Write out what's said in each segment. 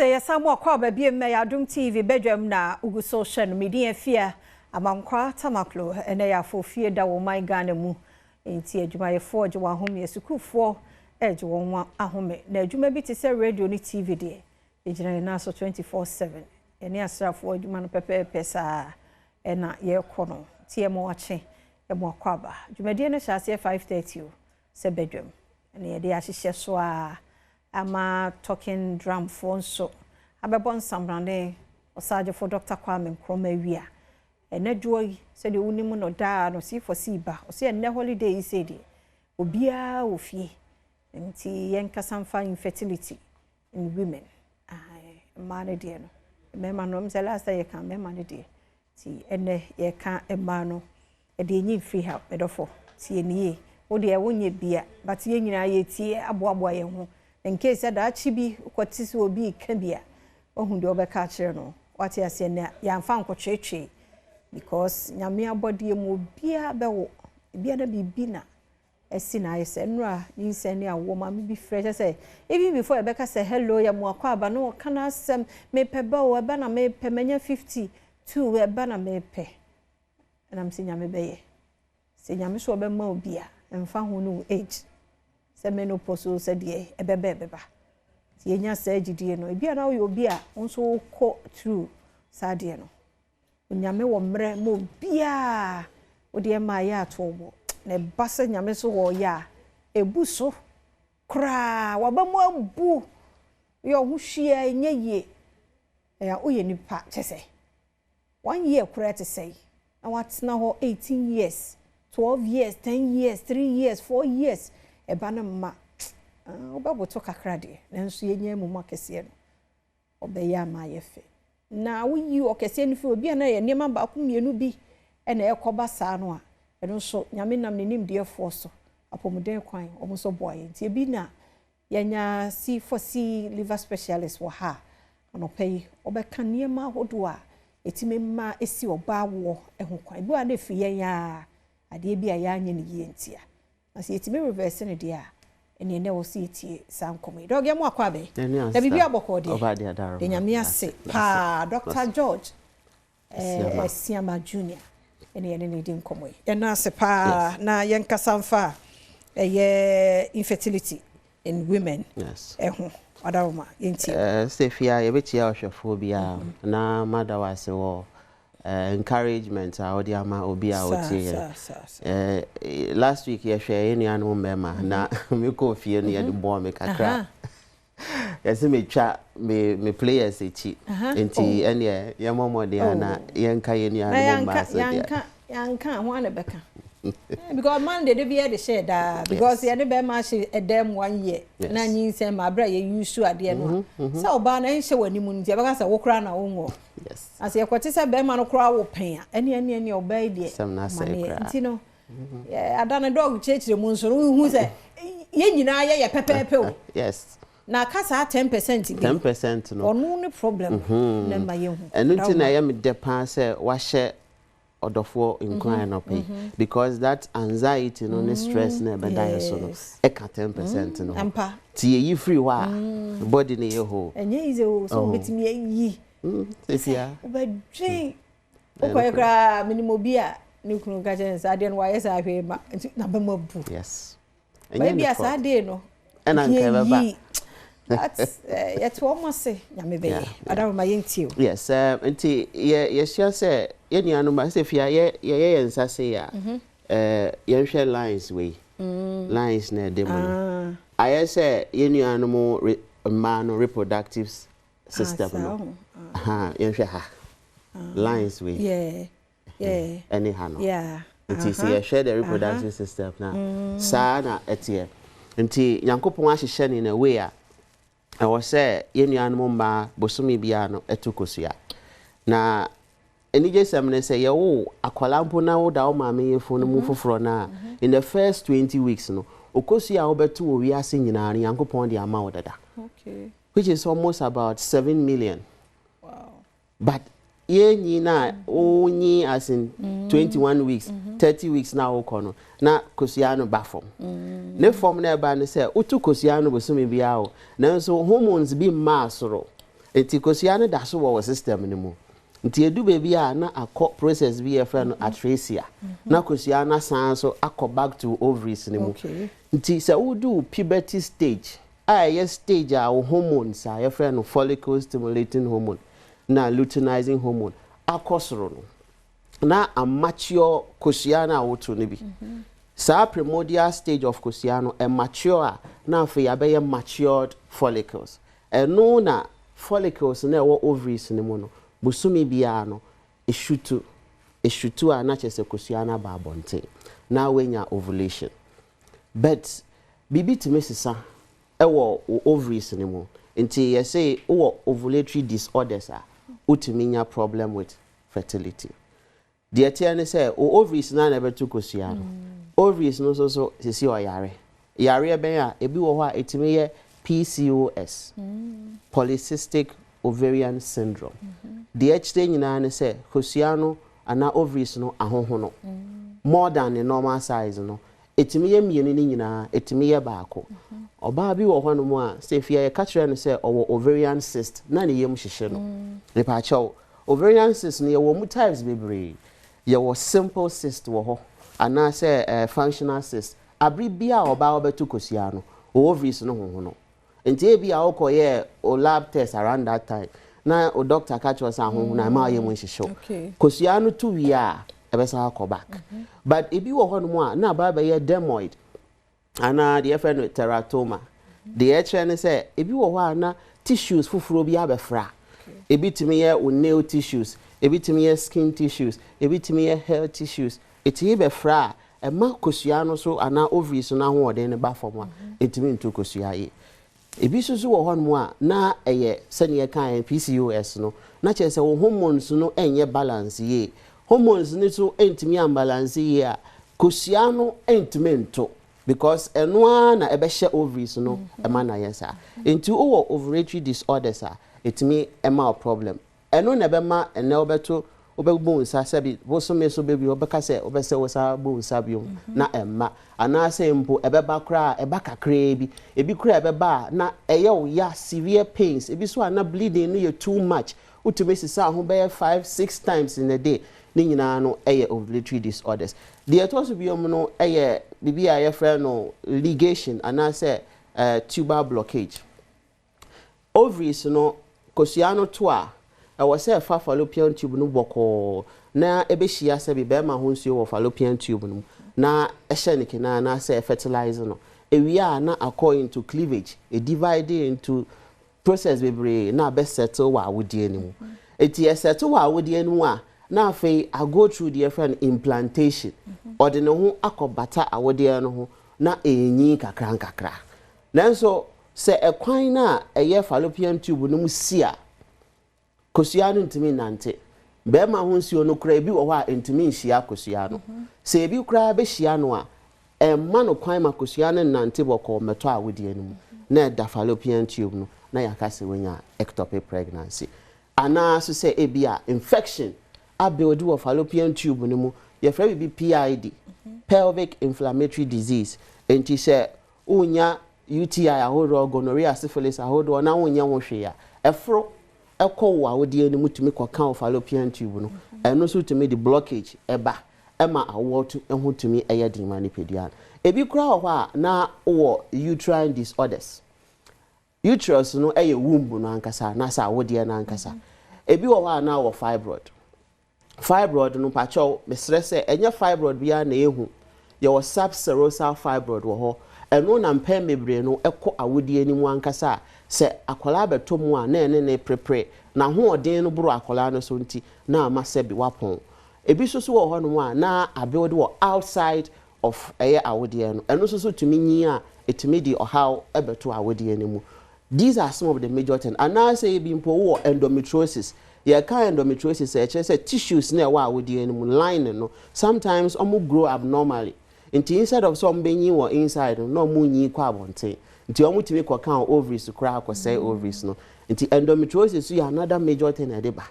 Ase yɛsan mu akɔ aba bio mma yɛ Adom TV badwam na wogu so hwɛ no. Me din Afia Amankwa Tamaklo. Ɛnɛ yɛ afofie da wɔ man Ghana mu. Enti adwumayɛfoɔ gye wɔn ahome, asukuufoɔ gye wɔn ahome. Na adwuma bi te sɛ radio ne TV deɛ, yɛgyina yɛn nan so 24/7. Yɛne asraafoɔ adwuma no pɛpɛɛpɛ saa ɛna yɛrekɔ no. Nti yɛma wakye, yɛma wakɔ aba. Dwumadie no hyɛ aseɛ 5:30 o, sɛ badwam. Ɛna yɛde ahyehyɛ so a ama talking drum foɔ nso abɛbɔ nsamrane ɔsagyefo Dr. Kwame Nkrumah awia. Ɛnɛ dwoɔ yi, sɛdeɛ wonim no daa no, C4C ba. Ɔsɛ ɛnɛ holiday yi sɛ deɛ, obiara wɔ fie. Nti yɛnkasa mfa infertility in women. Mmaa no deɛ no. Mmarima no, sɛ last time yɛka mmarima no deɛ. Nti ɛnɛ yɛka mmaa no, ɛde enyi mfiri ha, medɔfo. Tie nie. Wo deɛ wonyɛ bia, but yɛn nyinaa yɛtie aboaboa yɛn ho. In case sɛ daakye bi wokɔte sɛ obi ka bi a, wahu deɛ ɔbɛka akyerɛ no. Wate aseɛ na yɛamfa nkɔtweetwee. Because Nyame abɔdeɛ mu obiara bɛwo. Ebia na biribi na ɛsi na ayɛ sɛ nnura nyinsɛn ne awoɔ maame bi frɛ kyɛ sɛ even before yɛbɛka sɛ hello yɛ mo akɔ aba na ɔka n'asɛm, mepɛ ba o, ɛba na mepɛ, manya 52, ɛba na mepɛ. Ɛnam sɛ Nyame bɛyɛ. Sɛ Nyame so ɔbɛma obi a, ɛmfa ho ne wo age. Sɛ menopause o, sɛ deɛ ɛbɛba ɛbɛba. Nti yɛnya saa gyidie no. Ebia na woyɛ obi a wo nso wokɔ through saa adeɛ no. Onyame wɔ mmerɛ ma obiara wode ɛma yɛ ato wo. Na ɛba sɛ Nyame so wɔ yɛ a, ɛbu so koraa. Waba mu abu. Woyɛ wo ho hwee a ɛnyɛ yie. Ɛyɛ woyɛ nipa kyɛ sɛ 1 year koraa te sɛ na watena hɔ 18 years, 12 years, 10 years, 3 years, 4 years. Ɛba no mma. Wobɛboto kakra deɛ, nanso yɛnya mu mu akɛseɛ no. Ɔbɛyɛ ama ayɛ fɛ. Na woyi ɔkɛseɛ no firi obi a na yɛ nneɛma baako mmienu bi ɛna ɛkɔba saa no a, ɛno nso Nyame nam ne nimdeɛfoɔ so apɔmuden kwan ɔmo nso boa yɛn. Nti ebi na yɛnya C4C liver specialist wɔ ha anɔpa yi, ɔbɛka nneɛma ahodoɔ a ɛtumi ma esi ɔbaa woɔ ho kwan. Ebi wɔ a na efi yɛn a adeɛ bi a yɛanyɛ ne yie ntia. Na sɛ yɛtumi reverse ne deɛ a, ɛneɛ na ɛwɔ sɛ yɛtie saa nkɔmmɔ yi. Doc, yɛmo akɔ abɛ. Na biribi abɔkɔ deɛ. De Nyame ase paa. Dr. George Asiama Junior ɛne yɛne ne di nkɔmmɔ yi. Yɛno ase paa na yɛnkasa mfa ɛyɛ infertility in women ɛho. Ɔdaroma, yɛntie. Sɛ fia yɛbɛkyia ɔhwɛfoɔ biara na mada wo ase wɔ encouragement a wode ama obi a ɔtie yɛn. Last week yɛhwɛ yɛn nuanom mmarima na mekɔɔ fie no yɛde bɔɔ me kakra. Yɛsɛ metwa me players akyi. Nti ɛneɛ yɛmmɔ mmɔden a na yɛnka yɛn nuanom mmaa so deɛ. Yɛnka ho ana bɛka. Because man de bi yɛde hyɛ daa because yɛde bɛrima ahyɛ ɛdan mu 1 year na nyinsɛn ma abere a yɛ use adeɛ no a sɛ ɔbaa no ɛnhyɛ w'anim no nti yɛbɛka sɛ wo koraa na wonwɔ. Yes. Asɛ yɛkɔte sɛ bɛrima no koraa wo pɛn a ɛne ɔbaa yi deɛ. Sɛm na asɛe koraa. Nti no ada no dɔg kyerɛkyerɛ mu nso no wohu sɛ yɛn nyinaa yɛyɛ pɛpɛɛpɛ o. Yes. Na aka saa 10% bi. 10% no. Ɔno ne problem na ma yɛhu. Ɛno nti na ɛyɛ me dɛ paa sɛ wahyɛ ɔdɔfoɔ nkuran no pɛ because that anxiety no ne stress na ɛbɛda yɛ so no ɛka 10% no. Ampa. Ti yɛyi firi hɔ a body ne yɛ hɔ. Ɛnyɛ easy o sɛ wobɛtumi ayi. Sɛsia. Wobɛdwen. Wokɔyɛ koraa menim obi a ne kunu ka kyerɛ no sɛ adeɛ no wayɛ saa hwee ma nti na bɛma bu. Yes. Ɛnyɛ ne saa adeɛ no. Ɛna nka ɛbɛba. But yɛte wɔn ase Nyame bɛyɛ. Adaroma yɛntie o. Yes, nti yɛhyia sɛ yɛn nuanom sɛ fia yɛyɛ yɛn nsa se a yɛnhwɛ lines wei. Lines na ɛde mu no. Ayɛ sɛ yɛn nuanom mmaa no reproductive system no. Yɛnhwɛ ha. Lines wei. Yeah. Yeah. Ɛne ha no. Yeah. Nti sɛ yɛhwɛ the reproductive system na saa na ɛteɛ. Nti Nyankopɔn ahyehyɛ ne in a way a ɛwɔ sɛ yɛn nuanom mmaa bosome biara no ɛto kosua. Na anigyesɛm ne sɛ yɛwo akwadaa mpo na woda wo maame yɛfunu no mu foforɔ no a in the first 20 weeks no okosua a wobɛto wɔ wiase nyinaa no Nyankopɔn de ama wo dada. Okay. Which is almost about 7 million. Wow. But yɛn nyinaa wonyi as in 21 weeks, 30 weeks na wokɔ no na kosua no ba fam. Ne fam na ɛba ne sɛ wotu kosua no bosome biara o, nanso hormones bi mmaa soro. Nti kosua no da so wɔ wɔ system no mu. Nti edu baabi a na akɔ process bi yɛfrɛ no atresia, na kosua no asan so akɔ back to ovaries no mu. Nti sɛ wodu puberty stage a, ɛyɛ stage a wo hormones a yɛfrɛ no follicle stimulating hormone na luteinizing hormone akɔ soro no, na amature kosua no a woto no bi, saa primordial stage of kosua no ɛmature a, na afei abɛyɛ matured follicles. Ɛno na follicles na ɛwɔ ovaries no mu no, bosome biara no esutu esutu a, na kyerɛ sɛ kosua no aba abɔnten na woanya ovulation. But biribi tumi sesa ɛwɔ wo ovaries no mu. Nti yɛsɛ wowɔ ovulatory disorders a, wotumi nya problem with fertility. Deɛ teɛ ne sɛ wo ovaries no a na ɛbɛto kosua no, ovaries no nso so sisi ɔyare yareɛ bɛn a, ebi wɔ hɔ a ɛtumi yɛ PCOS, polycystic ovarian syndrome. Deɛ ɛkyerɛ nyinaa ne sɛ kosua no anaa ovaries no ahohono more than the normal size no. Ɛtumi yɛ mmienu no nyinaa, ɛtumi yɛ baako. Ɔbaa bi wɔ hɔnom a sɛ fie yɛka kyerɛ no sɛ ɔwɔ ovarian cyst na ne yam hyehye no. Mepaakyɛw, ovarian cyst no yɛwɔ mu types bebree. Yɛwɔ simple cyst wɔ hɔ anaasɛ functional cyst. Abere bi a ɔbaa wɔbɛto kosua no, ovaries no hoho no, nti ebi a wokɔyɛ o lab test around that time na o doctor ka kyerɛ sɛ ahoho na ɛma ɔyɛ mu nhyehyew. Kosua no to wie a, ɛbɛsan akɔ back. But ebi wɔ hɔnom a na aba bɛyɛ dermoid anaa deɛ yɛfrɛ no teratoma. Deɛ ɛkyerɛ ne sɛ ebi wɔ hɔ a na tissues foforɔ bi abɛfra. Ebi tumi yɛ o nail tissues, ebi tumi yɛ skin tissues, ebi tumi yɛ hair tissues. Etumi bɛfra a, ɛma kosua no so anaa ovaries no ahoɔden no ba fam a, etumi nto kosua yie. Ebi nso so wɔ hɔnom a na ɛyɛ sɛnea ɛka yɛn PCOS no, na kyerɛ sɛ wɔn hormones no nyɛ balance yie. Hormones no so ntumi ambalance yie a, kosua no ntumi nto because ɛno ara na ɛbɛhyɛ ovaries no ɛma na yɛ saa. Nti wowɔ ovulatory disorders a, ɛtumi ɛma wo problem. Ɛno na ɛbɛma ɛnɛ wobɛto, wobɛbu nsa sɛbi bosome so bɛbi, wobɛka sɛ wobɛsɛ wo sa bu nsa biom na ɛmma, anaasɛ mpo ɛbɛba koraa, ɛba kakraa bi. Ebi koraa ɛbɛba a na ɛyɛ wo ya, severe pains. Ebi so a na bleeding no yɛ too much, wotumi sisa ho bɛyɛ five, six times in a day. Ne nyinaa no ɛyɛ ovulatory disorders. Deɛ ɛtɔ so biom no ɛyɛ biribi a yɛfrɛ no ligation anaasɛ tubal blockage. Ovaries no, kosua no to a, ɛwɔ sɛ ɛfa fallopian tube no bɔkɔɔ na ɛbɛhyia sɛ bi bɛrima ho nsuo wɔ fallopian tube no mu na ɛhyɛ ne kena anaasɛ fertilize no. Ewie a, na akɔ into cleavage, edivide into process bebree na abɛsettle wɔ awodeɛ no mu. Eti ɛsettle wɔ awodeɛ no mu a, na afei ago through deɛ yɛfrɛ no implantation. Ɔde ne ho akɔbata awodeɛ no ho na ɛnyi kakra nkakra. Nanso sɛ ɛkwan no a ɛyɛ fallopian tube no mu si a, kosua no ntumi nante. Bɛrima ho nsuo no koraa, ebi wɔ hɔ a ntumi nhyia kosua no. Sɛ ebi koraa bɛhyia no a, ɛmma no kwan ma kosua no nante bɔkɔɔ mmɛtɔ awodeɛ no mu na ɛda fallopian tube no, na yɛaka sɛ wonya ectopic pregnancy. Anaa so sɛ ebi a infection abuild wɔ fallopian tube no mu, yɛfrɛ biribi PID, pelvic inflammatory disease. Nti sɛ wonya UTI ahodoɔ, gonorrhea, syphilis ahodoɔ na wonyɛ ho hwee a, ɛforo ɛkɔ wo awodeɛ no mu, tumi kɔka wo fallopian tube no. Ɛno nso tumi de blockage ɛba, ɛma awoɔ ho tumi ɛyɛ den ma nipadua no. Ebi koraa wɔ hɔ a na wowɔ uterine disorders. Uterus no ɛyɛ womb no ankasa anaasɛ awodeɛ no ankasa. Ebi wɔ hɔ a na wɔ fibroid. Fibroid no, mpakyɛw, mesrɛ sɛ ɛnyɛ fibroid biara na ehu. Yɛwɔ subserosal fibroid wɔ hɔ. Ɛno na mpɛn bebree no ɛkɔ awodeɛ no mu ankasa a, sɛ akwadaa bɛtɔ mu a, na ɛne ne prepare na ahoɔden no boro akwadaa no so, nti na ama sɛbi wapɔn. Ebi nso so wɔ hɔnom a na abuild wɔ outside of ɛyɛ awodeɛ no. Ɛno nso so tumi nyi a, ɛtumi de ɔhaw ɛbɛto awodeɛ no mu. These are some of the major things. Anaasɛ ebi mpo wɔ endometriosis. Yɛka endometriosis a, ɛkyerɛ sɛ tissues na ɛwɔ awodeɛ no mu line no, sometimes ɔmo grow abnormally. Nti instead of sɛ ɔmo bɛnyi wɔ inside no, na ɔmo nyi kɔ abɔnten, nti ɔmo tumi kɔka ovaries koraa, akɔsɛe ovaries no. Nti endometriosis yɛ another major thing na ɛde ba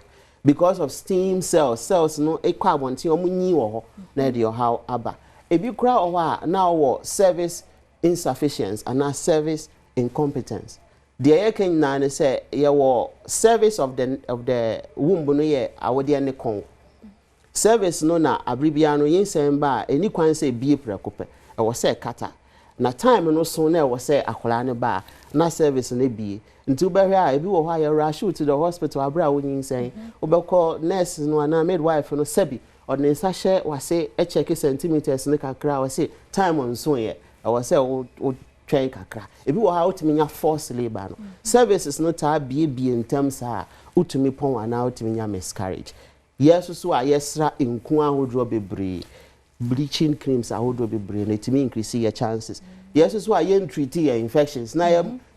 because of stem cells. Cells no ekɔ abɔnten, ɔmo nyi wɔ hɔ na ɛde ɔhaw aba. Ebi koraa wɔ hɔ a na ɔwɔ cervix insufficiency anaa cervix incompetence. Deɛ yɛka nyinaa ne sɛ yɛwɔ cervix of the womb no, yɛ awodeɛ ne kɔn cervix no, na abere biara no nyinsɛn ba a, ɛni kwan sɛ ebie prɛko pɛ. Ɛwɔ sɛ ɛkata na time no so na ɛwɔ sɛ akwadaa no ba a, na cervix no ebie. Nti wobɛhwɛ a, ebi wɔ hɔ a yɛ rush to the hospital abere a wonyinsɛn. Wobɛkɔ, nurse no anaa midwife no, sɛbi, ɔde ne nsa hyɛ wase, ɛkyɛke centimeters no kakra a, wɔse time nso yɛ ɛwɔ sɛ wo twɛn kakra. Ebi wɔ hɔ a wotumi nya force labour no, cervix no taa biebie ntɛm saa a, wotumi pɔn anaa wotumi nya miscarriage. Yɛ soso a yɛsra nku ahodoɔ bebree, bleaching creams ahodoɔ bebree na etumi increase yɛ chances. Yɛ soso a yɛn treat yɛ infections na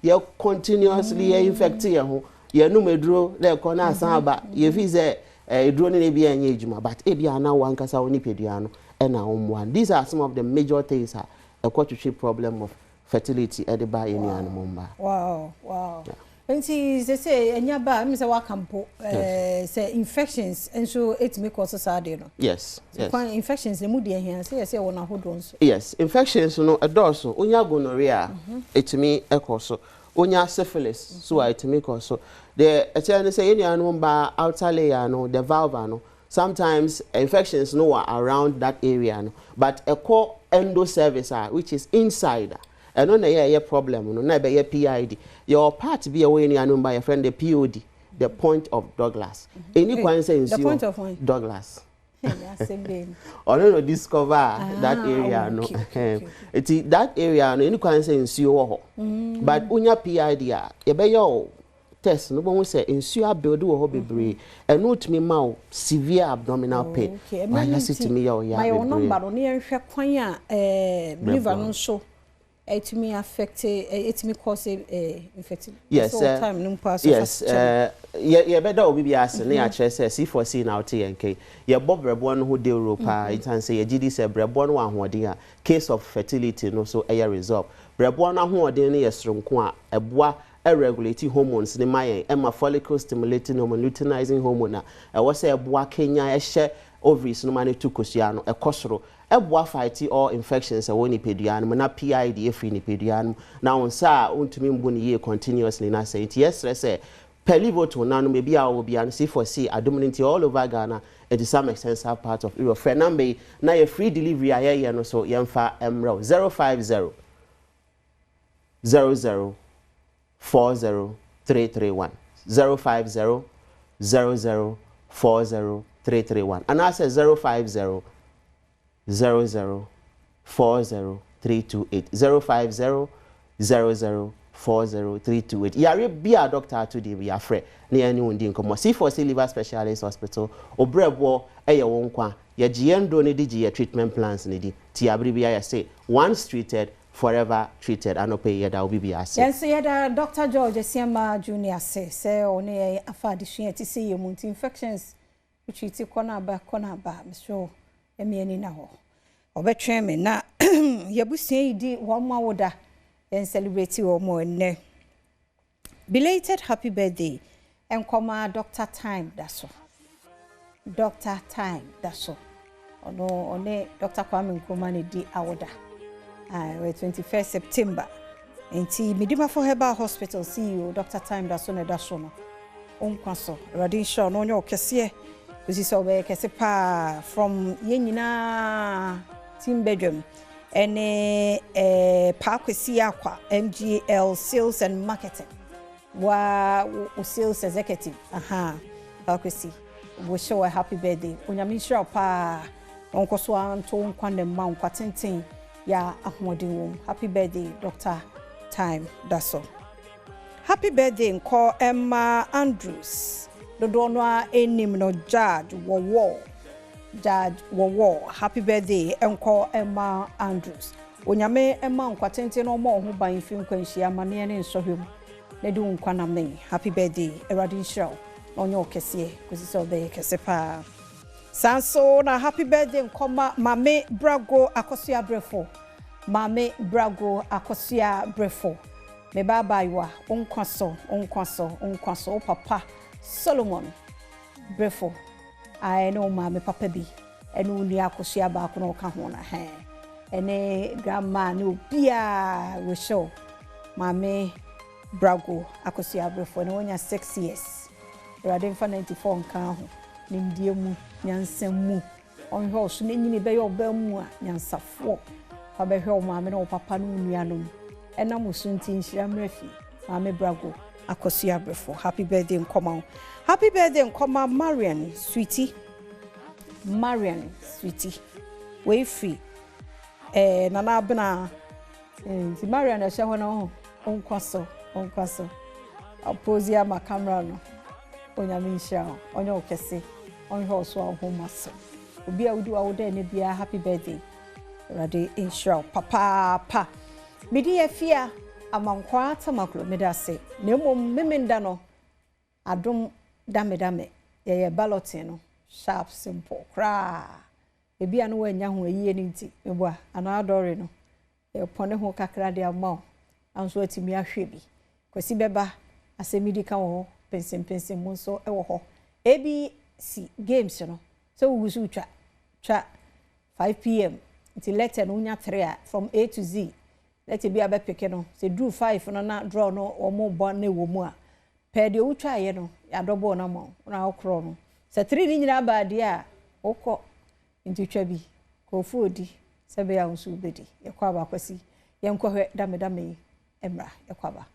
yɛ continuously yɛ infect yɛn ho, yɛnum eduro na ɛkɔ na asan aba, yɛfi sɛ eduro no na ebi ɛnyɛ adwuma, but ebi ana wankasa wo nipadua no ɛna wɔn. These are some of the major things a ɛkɔ twitwi problem of fertility ɛde ba yɛn nuanom mmaa. Wow. Nti sɛ ɛnya ba mi sɛ waka mpo sɛ infections nso etumi kɔ so saa deɛ no. Yes. Kwan infections emu deɛ hia sɛ yɛsɛ wɔ n'ahodoɔ nso. Yes, infections no ɛdɔɔso. Wonya gonorrhea, etumi ɛkɔ so. Wonya syphilis so a, etumi kɔ so. Deɛ ɛkyerɛ ne sɛ yɛn nuanom ba outer layer no, the vulva no, sometimes infections no wɔ around that area no, but ɛkɔ endocervix a, which is inside, ɛno na ɛyɛ problem no na ɛbɛyɛ PID. Yɛwɔ part bi a ɛwɔ yɛn nuanom ba, yɛfrɛ no the POD, the point of Douglas. Ɛni kwan sɛ nsuo The point of what? Douglas. Ɔno no discover that area no. Eti that area no, ɛni kwan sɛ nsuo wɔ hɔ, but wonya PID a, yɛbɛyɛ o test no, bɛhu sɛ nsuo abuild wɔ hɔ bebree. Ɛno tumi ma wo severe abdominal pain. Wayɛ sɛ tumi yɛ ɔyɛ bebree. Ma yɛ number no ne yɛnhwɛ kwan a liver no nso ɛtumi affect, ɛtumi cause infection. Yes, time no mpo. Yes, yɛbɛda obi bi ase ne yɛakyerɛ sɛ C4C na wote yɛn kɛn yɛbɔ brɛboɔ no ho dewuro paa, ɛsiane sɛ yɛgye di sɛ brɛboɔ no wɔ ahoɔden a, case of fertility no so ɛyɛ resolve. Brɛboɔ no ahoɔden no yɛ soronko a ɛboa ɛregulate hormones ne ma yɛn, ɛma follicle stimulating hormone, luteinizing hormone a ɛwɔ sɛ ɛboa kenya ɛhyɛ ovaries no ma no tu kosua no ɛkɔ soro, ɛboa fight all infections ɛwɔ nipadua no mu, na PID efiri nipadua no mu, na wɔn nsa a wɔntumi mbu ne yie continuously. Na sɛ nti yɛsrɛ sɛ pɛlivoto nanom ebi a wɔwɔ bia no, C4C adum no nti all over Ghana and to some extent some part of Europe. Frɛ number yi na yɛ free delivery a yɛyɛ no so yɛmfa mmerɛw: 050 00 40331, 050 00 40331, anaasɛ 050 00 40328, 050 00 40328. Yare bi a doctor ato de bi afrɛ na yɛne wɔn di nkɔmmɔ. C4C Liver Specialist Hospital, obrɛboɔ ɛyɛ wɔn nkwa. Yɛgye yɛn duro no di, gye yɛ treatment plans no di ti. Abere bi ayɛ sɛ once treated, forever treated. Anɔpɛ yi yɛda obi bi ase. Yɛn nso yɛda Dr George Asiama Junior ase sɛ ɔne yɛn afa adesua ti sɛ yɛ mu nti infections wotwi kɔ no aba, kɔ no aba. Mesrɛ ɛmi ani na hɔ ɔbɛtwɛn me na yɛbusua yi di wɔn mu awoda, yɛn celebrate wɔn mu nnɛ. Belated happy birthday nkɔma Dr Time da so, Dr Time da so. Ɔno ɔne Dr Kwame Nkrumah ne di awoda ɛwɔ 21st September. Nti Medimafo Herbal Hospital CEO Dr Time da so na ɛda so no, ɔnkwa so. Awurade nhyira ɔno, ɔnyɛ ɔkɛseɛ kòsi sɛ ɔbɛyɛ kɛse paa. From yɛn nyinaa team bedroom ɛne Paakwesi Akwa, MGL Sales and Marketing wa o, sales executive. Aha, Paakwesi, wɔhyɛ wɔ happy birthday. Onyame nhyira wo paa, ɔnkɔ so anto nkwa ne mma nkwa tenten yɛ ahoɔden wɔ mu. Happy birthday, Dr Time da so. Happy birthday nkɔ Emma Andrews, dodoɔ no a anim no Judge Wɔwɔ, Judge Wɔwɔ. Happy birthday nkɔ Emma Andrews. Onyame ɛma nkwa tenten na ɔma ɔho ban fi nkwanhyia amanneɛ ne nsɔhwɛ mu na de wo nkwa nam ne. Happy birthday, Awurade nhyira wo na ɔnyɛ wo kɛseɛ kɔsi sɛ ɔbɛyɛ kɛse paa. Saa nso na happy birthday nkɔma Maame Brago Akɔsoa Brɛfo, Maame Brago Akɔsoa Brɛfo. Me ba abaayewa, wo nkwa so, wo nkwa so, wo nkwa so. Wo papa Solomon Brɛfo a ɛne wo maame papa bi ɛne wo nua Akosua baako na ɔka ho na hɛn ɛne grandma ne obiara rehyɛ wo maame. Brago Akosua Abrefo na wanya 6 years. Awurade mfa 94 nka ho. Nimdeɛ mu, nyansa mu. Ɔnhwɛ wo so na nyini bɛyɛ ɔbaa mu a nyansafoɔ. Fa bɛhwɛ wo maame ne wo papa ne wo nuanom. Ɛnam wo so nti nhyira mmra fie. Maame Brago Akosua Abrefo. Happy birthday nkɔma wo. Happy birthday nkɔma Marian Sweetie. Marian Sweetie. Wei firi Nana Abena. Nti Marian ɛhyɛ hɔ no ho nkwa so, nkwa so. Aposi ama camera no. Onyame nhyira wo. Ɔnyɛ wo kɛse. Ɔnhwɛ wo so a wo ho ma so. Obi a wodi w'awoda ɛnɛ biara, happy birthday. Awurade nhyira wo papaapa. Mede yɛ fia Amankwaa Tamaklo, mede ase. Na mmom memenda no adom damedame yɛyɛ balloting no sharp, simple koraa. Ebi a no wanya ho ayie no nti meboa anaa adɔre no yɛpɔne ho kakra de ama wo nanso atumi ahwɛ bi. Kwasi bɛba asɛm di ka wɔ hɔ, pensempensem mu nso wɔ hɔ. ABC games no sɛ wogu so twa twa 5 p.m. nti letter no wonya 3 a, from A to Z letter bi a bɛpeke no, sɛ duru 5 no na draw no wɔn bɔ ne wɔ mu a, pɛɛ deɛ wotwaeɛ no yɛadɔbɔɔ no ama wo na wokorɔ no sɛ 3 ne nyinaa baa deɛ a wokɔ. Nti twa bi nkurɔfoɔ odi sɛ bɛyɛ a wo nso wobɛdi. Yɛkɔ aba, Kwasi, yɛnkɔhwɛ damedame yi mmra. Yɛkɔ aba.